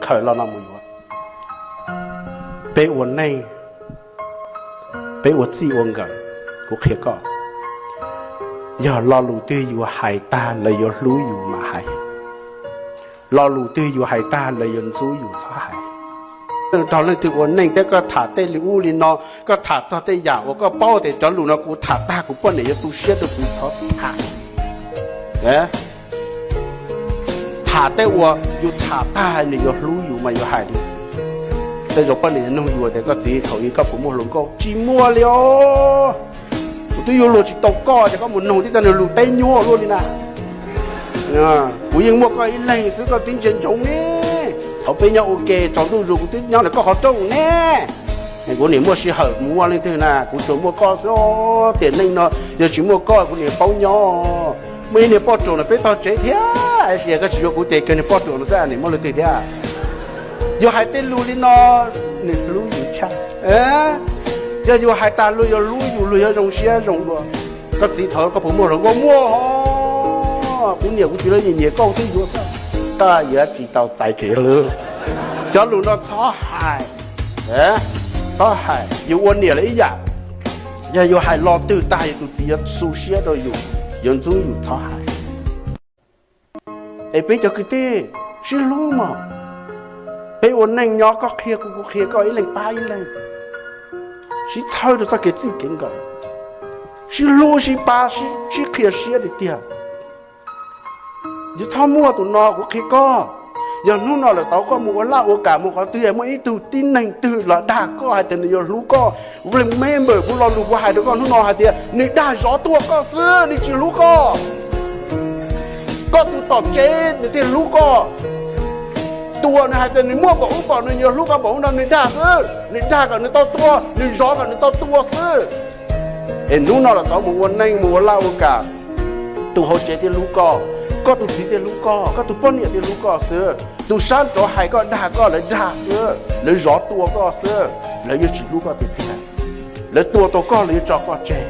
Khaws lo no mus yuav. Peb ua neej, peb ua txij ua nkawm, kuv qhia koj, yog lo lus twg yus hais tag lawv yuav hlub yus mam hais. Lo lus twg yus hais tag lawv yuav ntxub yus txhob hais. Raug leej twg ua neej thiab koj tham tej li ub li no, koj tham txog tej yam uas koj paub tias cov lus no kuv tham tag kuv poj niam yuav tu siab rau kuv, txhob tham. Tham tej uas yus tham tag nws yuav hlub yus mas yus hais li. Tej zaum poj niam nug yus tias koj txiv thaum ub koj puas muaj hluas nkauj, tsis muaj li os. Kuv twb yuav luag tsis tau koj ces koj mus nug tib tug lus teb nyuaj luaj li na. Kuv yeej muaj koj ib leeg xwb, koj tib ntsia ntsoov ne. Thaum peb nyob ua ke tsaus ntuj zus kuv twb nyob ntawm koj qhov rooj ne. Kuv niam muaj sij hawm mus muaj leej twg na, kuv tsuas muaj koj xwb. Tiam neej no yog tsis muaj koj kuv niam paub nyob. Muaj ib niag poj ruam no peb tog tsev thiab, es koj tsis yuav kuv ces kawg niag poj ruam no xwb, niam muaj leej twg thiab. Yus hais tej lus li no, nws hlub yus tshaj. Yog yus hais tas luag yuav hlub yus, luag yuav zoo siab zoo dua. Koj txiv thaum koj puas muaj hluas nkauj? Muaj os, kuv niam kuv txiv lawv nyiam nyiam koj twb yuav xwb. Koj yuav tsis tau txais kev hlub. Cov lus no txhob hais, txhob hais. Yus ua niam lawm ib yam, yog yus hais lo twg tag yus tus txiv yuav xu siab rau yus, yuav ntxub yus, txhob hais. Es peb cov kwv tij, sib hlub mas. Peb ua neej nyob koj qhia kuv kuv qhia koj, ib leeg pab ib leeg, sib txhawb rau txoj kev txij kev nkawm, sib hlub sib pab, sib qhia siab tiag tiag. Yus txhob muaj tus no kuv qhia koj. Yog hnub no lawm tau koj mus ua laj ua kam mus qhov twg, muaj ib tug tib neeg twg los dag koj hais tias nws yuav hlub koj, remember kuv lo lus kuv hais rau koj hnub no hais tias nws dag zov tua koj xwb, nws tsis hlub koj. Koj tus tom tsev nws thiaj hlub koj. Tus uas nws hais tias nws muaj npaum ub npaum no, nws yuav hlub koj npaum ub no, nws dag xwb, nws dag kom nws tau tua, nws zov kom nws tau tua xwb. Es hnub no los tau mus ua neej mus ua laj ua kam, tus hauv tsev thiaj hlub koj, koj tus txiv thiaj hlub koj, koj tus poj niam thiaj hlub koj xwb. Tus sab nraud hais koj dag koj, lawv dag xwb, lawv zov tua koj xwb, lawv yuav tsis hlub koj tiag tiag. Lawv tua tau koj lawv yuav tso koj tseg.